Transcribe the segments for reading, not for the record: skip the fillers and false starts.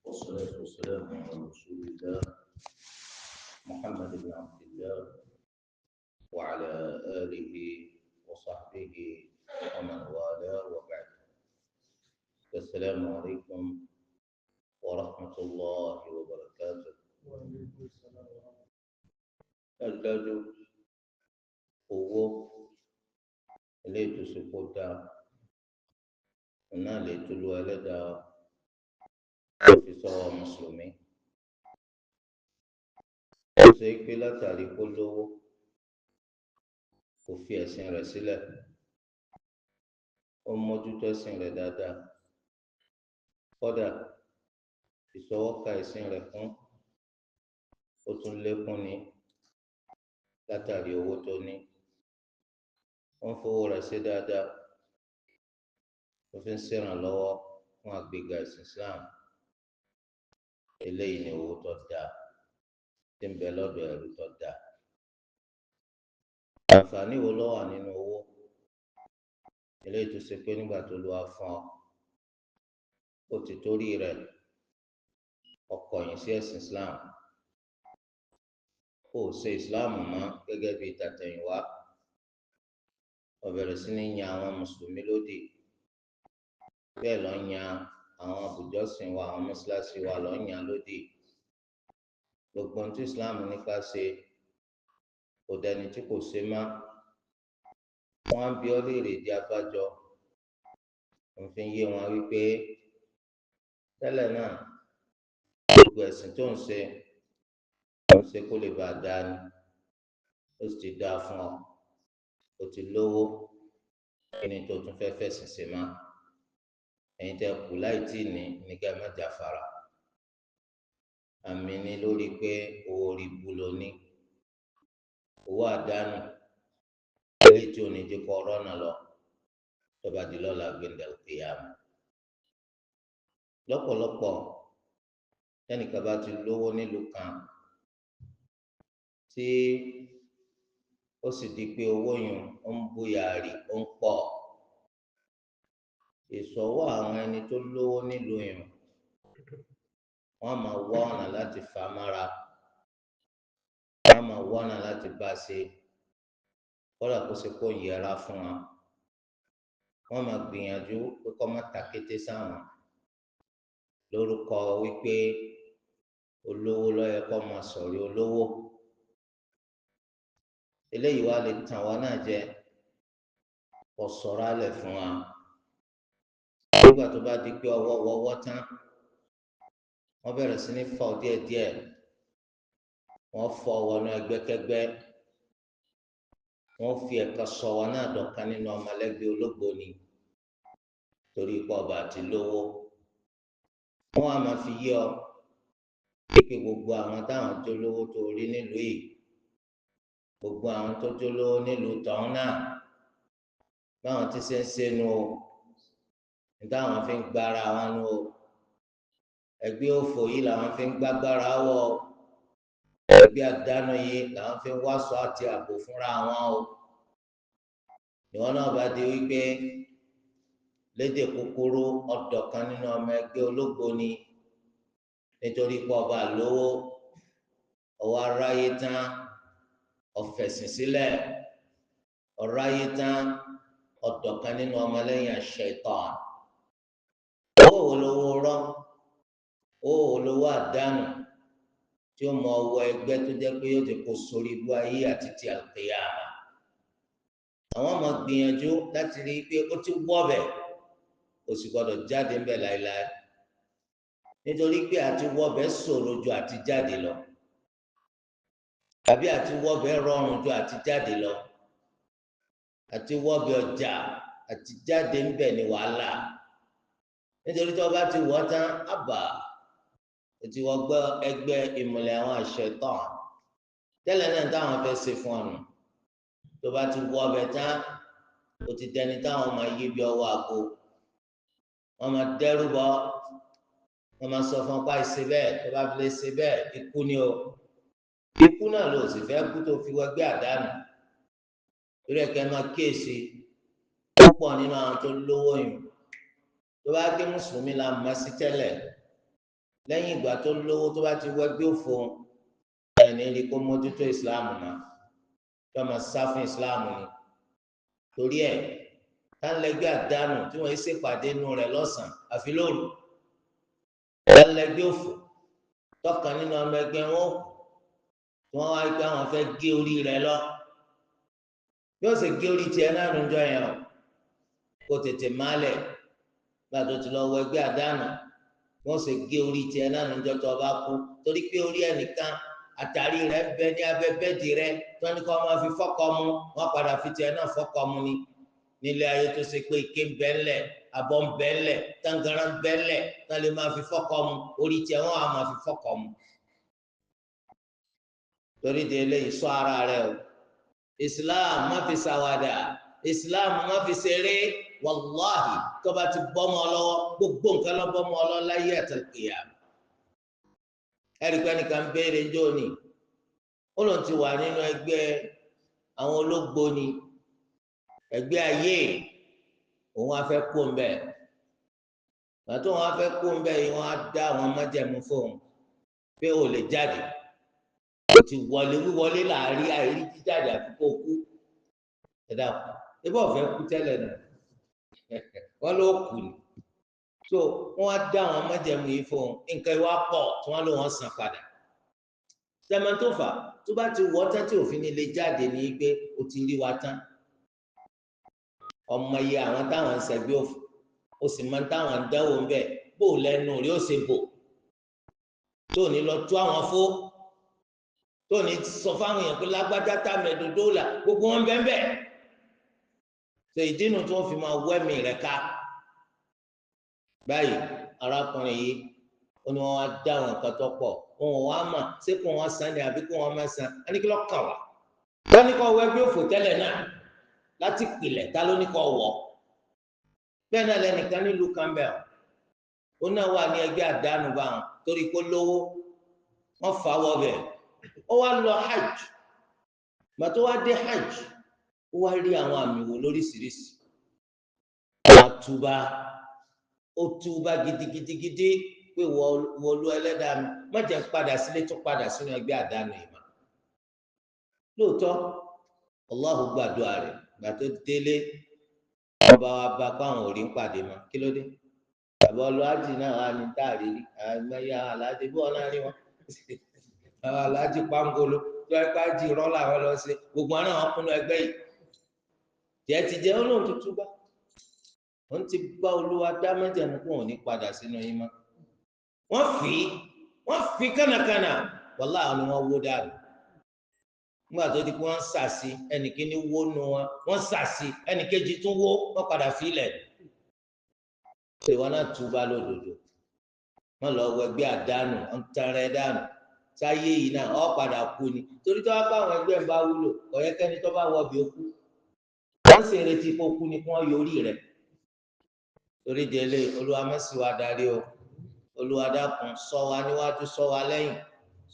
والصلاة والسلام على رسول الله محمد بن عبد الله وعلى آله وصحبه ومن والاه وبعد. السلام عليكم ورحمة الله وبركاته. Dájúdájú, owó eléyìí tó ṣe kó dáa náà lè tulu ẹlẹ́dàá tó fi sọ́wọ́ mùsùlùmí. Ó ṣe é pé látàrí kó lówó kò fi ẹ̀sìn rẹ̀ sílẹ̀, ó mójútó ẹ̀sìn rẹ̀ dáadáa, kódà ìsọwọ́ka ẹ̀sìn rẹ̀ kún ó tún lékún ni látàrí owó tó ní. Ó ń fowó rẹ̀ ṣe dáadáa, ó fi ń ṣèrànlọ́wọ́ fún àgbéga ẹ̀sìn Islam. Eléyìí ni owó tó dáa tí ń bẹ lọ́dọ̀ ẹrú tó dáa. Àǹfààní wo ló wà nínú owó eléyìí tó ṣe pé nígbà tó lu afọ́n ó ti torí rẹ̀ ọkọ̀ yìí sí ẹ̀sìn Islam, kò ṣe Islam mọ́ gẹ́gẹ́ bíi tàtẹ̀yìnwá, ó bẹ̀rẹ̀ sí ní yan àwọn mùsùlùmí lódì, bẹ́ẹ̀ lọ yan àwọn àbùjọ́sìn wa, àwọn mọ́ṣáláṣí wa lọ yan lódì. Gbogbo ohun tí Islam nípa ṣe kò dẹni tí kò ṣe má. Wọ́n á bi ọ́ léèrè di abájọ, òfin yé wọn wípé tẹ́lẹ̀ náà gbogbo ẹ̀sìn tó ń ṣe ń ṣe kó lè bàa dáa ni, ó sì ti dáa fún ọ, ó ti lówó, kí ni tó tún fẹ́ fẹ̀sìn ṣe má? Ẹ̀yin tẹ́ kù láì tí ní ní ká má jáfara. Àmì ni lórí pé owó orí bu ló ní, owó àdánù eléyìí tí ò ní jẹ́ kó rọ́nà lọ tó bá di lọ́la gbẹ̀ndẹ̀lùkìyàmù. Lọ́pọ̀lọpọ̀ tẹ́nìkan bá ti lówó nílùú kan tí ó sì di pé owó yẹn ó ń búyàrí, ó ń pọ̀, ìṣọwọ́ àwọn ẹni tó lówó nílùú yẹn wọ́n máa wá ọ̀nà láti fà á mára, wọ́n máa wá ọ̀nà láti bá a ṣe, kódà kó ṣe kó yẹra fún wa. Wọ́n máa gbìyànjú pé kó má ta kété sáwọn lórúkọ wípé olówó ló yẹ kó máa sọ̀rí olówó. Eléyìí wá lè tàn wá náà jẹ, kó sọ̀rọ̀ alẹ̀ fún wa. Nígbà tó bá di pé ọwọ́ wọ́wọ́ tán, wọ́n bẹ̀rẹ̀ sí ní fọ́ díẹ̀díẹ̀, wọ́n fọ́ wọnú ẹgbẹ́kẹ́gbẹ́, wọ́n fi ẹ̀ka sọ wọn náà dọ̀kan nínú ọmọlẹ́gbẹ́ ológbòní torí ipò ọba àti lówó. Wọ́n á máa fi yé ọ pé gbogbo àwọn táwọn tó lówó tó rí nílùú yìí, gbogbo àwọn tó tó lówó nílùú tọ̀hún náà, báwọn ti ṣe ń ṣe nu o, ní táwọn fi ń gbára wọn nu o, ẹgbẹ́ òfò yìí làwọn fi ń gbágbára wọ, ẹgbẹ́ àdánù yìí làwọn fi ń wáṣọ àti ààbò fúnra wọn o. Ìwọ náà bá di wípé lédè kúkúrú ọ̀dọ̀ kan nínú ọmọ ẹgbẹ́ ológbòní nítorí pé ọba lówó, ọwọ́ aráyé tán, ọ̀fẹ̀sìn sílẹ̀, ọ̀ráyé tán, ọ̀dọ̀ kan nínú ọmọlẹ́yìn Ṣaitan. Owó wo lówó rọ́? Owó wo lówó àdánù tí ó mọ ọwọ́ ẹgbẹ́ tó jẹ́ pé yóò ti kó sórí ibú ayé àti ti àlùkìyámà? Àwọn ọmọ gbìyànjú láti rí i pé ó ti wọ́bẹ̀, ó sì gbọ́dọ̀ jáde ńbẹ̀ láéláé, nítorí pé àti wọ́bẹ̀ ṣòro ju àti jáde lọ, tàbí àti wọ́bẹ̀ rọrùn ju àti jáde lọ. Àti wọ́bẹ̀ ọjà àti jáde ńbẹ̀ ní wàhálà, nítorí tí wọ́n bá ti wọ́ tán, àbà ètò ìwọ gbọ́ ẹgbẹ́ ìmùlẹ̀ àwọn Ṣaitan tẹ́lẹ̀ náà táwọn fẹ́ ṣe fún ọ̀nà. Tó bá ti wọ́ ọbẹ̀ tán, ó ti dẹni táwọn máa yí bí ọwọ́ àgbo, wọ́n máa dẹ́rù bọ́, wọ́n máa sọ fún ọ pa ìṣe bẹ́ẹ̀, tó bá fi lè ṣe bẹ́ẹ̀ ikú ni o. Ikú náà ló sì fẹ́ kú tó fi wẹgbẹ́ àdánù. Torí ẹ̀kẹ́ máa kíyèsí púpọ̀ nínú àwọn tó lówó yìí. Tó bá gbé mùsùlùmí la mọ̀ sí tẹ́lẹ̀, Lẹ́yìn ìgbà tó lówó tó bá ti wẹgbẹ́ òfò, ẹni rí kó mójútó ìsìláàmù náà, tó máa sá fún ìsìláàmù ni. Torí ẹ̀ tánlẹ́gbẹ́ àdánù tí wọ́n ṣèpàdé nù rẹ̀ lọ́sàn-án àfi lóru, tánlẹ́gbẹ́ òfò tọkàn nínú ọmọ ẹgbẹ́ wọn kù, wọ́n wá gbé àwọn fẹ́ gé orí rẹ̀ lọ. Yóò sì gé orí tiẹ̀ náà níjọ́ yẹn o, kó tètè má lẹ̀. Gbà tó ti lọ wọ ẹgbẹ́ àdánù, wọ́n sì gé orí tiẹ̀ náà níjọ́ tó bá kú. Torí pé orí ẹnìkan àtàrí rẹ̀ bẹ ní abẹ́ bẹ́ẹ̀dì rẹ̀ tí wọ́n ní kó máa fi fọ́kọ mu, wọ́n padà fi tiẹ̀ náà fọ́kọ mu ni. Nílé ayé tó ṣe pé ike ń bẹ ńlẹ̀, abọ́ ń bẹ ńlẹ̀, táǹgàrà ń bẹ ńlẹ̀, tí wọ́n lè máa fi fọ́kọ mu, orí tiẹ̀ wọ́n á máa fi fọ́kọ mu. Torí de eléyìí, ṣọ́ ara rẹ o. Islam má fi ṣàwàdà, Islam má fi ṣeré. Wàláhì, tó bá ti bọ́mọ lọ́wọ́, gbogbo nǹkan lọ bọ́mọ lọ láyé àtàlùkìyà. Ẹ̀rí pé ẹnìkan béèrè ń jóni, ó lóun ti wà nínú ẹgbẹ́ àwọn ológboni, ẹgbẹ́ ayé, òun á fẹ́ kó ń bẹ̀. Gbàtó òun á fẹ́ kó ń bẹ̀ yìí, wọ́n á dá àwọn májẹ̀mú fóun pé ó lè jáde. Ó ti wọlé, wíwọlé láàrin àìrí jíjáde àfi kó kú. Ẹ dàpọ̀, ebí ọ̀fẹ́ kú tẹ́lẹ̀ náà, wọ́n ló kù ní. So wọ́n á dá àwọn májẹ̀mú yìí fún un, nǹkan ìwà pọ̀ tí wọ́n lò wọ́n san padà. Tẹmẹtòfà tó bá ti wọ́ tán tí òfin ní lè jáde ní pé o ti rí wa tán. Ọmọ iye àwọn táwọn ń ṣẹgbẹ́ òfò, o sì máa ń táwọn ń dánwò ń bẹ̀, bó lẹ́nu rí ó ṣe bò. Tó ní lọ tú àwọn fó, tó ní sọ fáwọn èèyàn pé lágbájá tàmẹ̀dò dóòlà gbogbo wọn bẹ́ẹ̀ bẹ́ẹ̀. Ṣe ìdínú tí wọ́n fi máa wẹ́mì rẹ̀ ká. Báyìí arákùnrin yìí ó ní wọ́n wá dá àwọn nǹkan tó pọ̀, wọn ò wá mà ṣé kó wọn san ni àbí kó wọn má san. Á ní kí lọ́ọ́ kàn wá. Ta ní kó wọ ẹgbẹ́ òfò tẹ́lẹ̀ náà láti pìlẹ̀, ta ló ní kó wọ̀? Bẹ́ẹ̀ náà lẹ́nìkan nílùú Campbell, ó náà wà ní ẹgbẹ́ àdánù báwọn torí kó lówó, wọ́n fà wọ́ bẹ̀. Ó wá lọ hajj. Gbàtó wá dé hajj, ó wá rí àwọn àmì wò lóríṣiríṣi. Ó túbá, ó túbá gidigidigidi pé wọlú ẹlẹ́dàá mi, má jẹ́ padà sílé tún padà sínú ẹgbẹ́ àdánù yìí mà. Lóòótọ́ Allahu gbàdúrà rẹ̀. Gbà tó délé, ọba wa bá kó àwọn òrí ń pàdé mọ́. Kí ló dé? Bàbá ọlọ́àjì náà wà ní táàrí rí àmọ́yá aláàjì bí wọn náà rí wọn. Àwọn aláàjì pangolo tó ẹgbẹ́ àjì rọ́ làwọn lọ sí gbogbo àwọn náà kúnnú ẹgbẹ́ yìí. Jẹ́ ti jẹ́ olóhùn tuntun bá. Wọ́n ti bá Olúwa dá májẹ̀mú kó òun ní padà sínú yín mọ́. Wọ́n fi kànàkànà, wàhálà ni wọ́n wó dànù. Nígbà tó di pé wọ́n sàsí, ẹnìkíní wó nu wọn, wọ́n sàsí, ẹnìkejì tún wó, wọ́n padà filẹ̀. Ìwọ náà túbá lódodo. Wọ́n lọ wọ ẹgbẹ́ àdánù, wọ́n tẹrẹ dànù. Sáyé yìí náà, ọ́ padà kú ni. Torí tó wá bá àwọn ẹgbẹ́ ń bá wúlò, ọ̀yẹ́kẹ́ni tó bá wọ bí ó kú. Wọ́n sì retí kó kú ni kí wọ́n yorí rẹ̀. Torí délé, Olúwa má ṣì wá darí o. Olúwa dákun, ṣọ́ wa níwájú, ṣọ́ wa lẹ́yìn,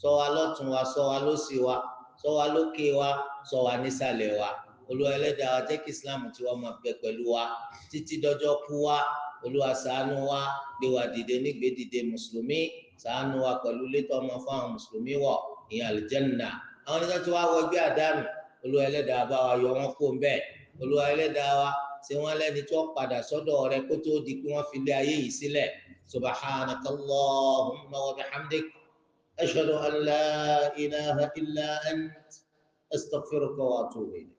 ṣọ́ wa lọ́tùn wa, ṣọ́ wa lósì wa, ṣọ́ wa lókè wa, ṣọ́ wa nísàlẹ̀ wa. Olúwa ẹlẹ́dàá wa, jẹ́ kí Islam tí wọ́n máa bẹ pẹ̀lú wa títí dọjọ́ kú wa. Olúwa ṣàánú wa, gbé wa dìde nígbè dìde mùsùlùmí, ṣàánú wa pẹ̀lú létọ́ ọmọ fún àwọn mùsùlùmí wọ̀ ìyẹn àlùjánnà. Àwọn oníṣẹ́ tí wàá wọ ẹgbẹ́ àdánù, Olúwa ẹlẹ́dàá bá wa yọ wọn kó ń bẹ́ẹ̀. Olúwa ẹlẹ́dàá wa, ṣé wọ́n lẹ́ni tó padà sọ́dọ̀ rẹ kó tó di pé wọ́n fi lé ayé yìí sílẹ̀. Subhanaka Allahumma wa bihamdik, ashhadu an la ilaha illa ant, astaghfiruka wa atubu ilayk.